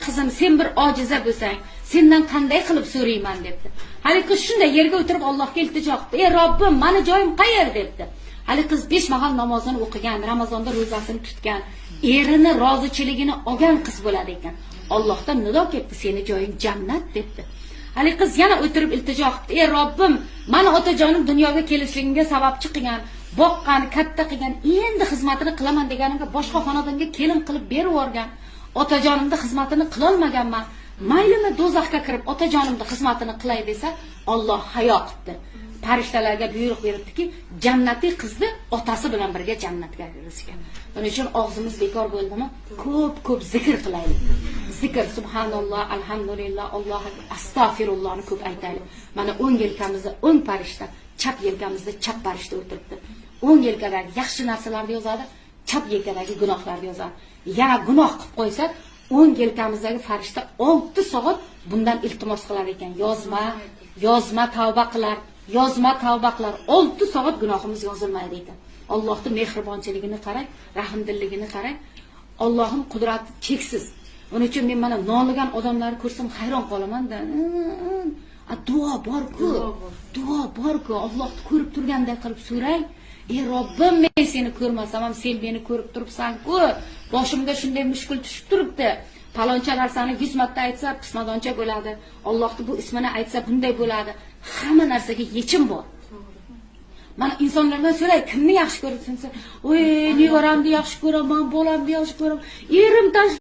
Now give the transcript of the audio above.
Qizim, sen bir ojiza bo'lsang, sendan qanday qilib so'rayman, debdi. Hali qiz shunday yerga o'tirib Allohga iltijo qildi. Ey Robbim, mani joyim qayer, debdi. Hali qiz 5 mahal namozini o'qigan, Ramazonda ro'zasini tutgan, erini rozichiligini olgan qiz bo'ladi ekan. Allohdan nido kelibdi, seni joying jannat, debdi. Hali qiz yana o'tirib iltijo qildi. Ey Robbim, mani otajonim dunyoga kelishligimga sababchi qilgan, boqqan, katta qilgan, endi xizmatini qilaman deganimga boshqa xonadonga kelin qilib berib yuborgan. Otajonimni xizmatini qilolmaganman. Maylimi, do'zaxga kirib otajonimni xizmatini qilay desa, Alloh hayo qildi. Farishtalarga buyruq beribdiki, jannatiy qizni otasi bilan birga jannatga kirgizgan. Buning uchun og'zimiz bekor bo'ldimi? Ko'p-ko'p zikr qilaylik. Zikr, subhanalloh, alhamdulillah, Allohu akbar, astag'firullohni ko'p aytaylik. Mana o'ng yelkamizda o'ng farishta, chap yelkamizda chap farishta o'tiribdi. O'ng yelkadagi yaxshi narsalarni yozadi, chap yelkadagi gunohlarni yozadi. Yana gunoh qilib qo'ysak, o'ng yelkamizdagi farishta 6 soat bundan iltimos qilar ekan. Yozma, yozma, tavba qilar, yozma, tavba qilar. 6 soat gunohimiz yozilmaydi ekan. Allohning mehribonchiligini qarang, rahmdilligini qarang. Allohning qudrati cheksiz. Uning uchun men mana noligan odamlarni ko'rsam hayron qolaman-da. A, duo bor-ku. Duo bor-ku. Allohni ko'rib turganday qilib so'rang. Ey Robbim, men seni ko'rmasam ham sen meni ko'rib turibsan-ku. Boshimga shunday mushkul tushib turibdi. Paloncha narsani 100 marta aytsa, pismadoncha bo'ladi. Allohning bu ismini aytsa bunday bo'ladi. Hamma narsaga yechim bor. Mana insonlardan so'ray, kimni yaxshi ko'rasan desa, "Oy, nevaramni yaxshi ko'raman, bolamni yaxshi ko'raman, erim tashlab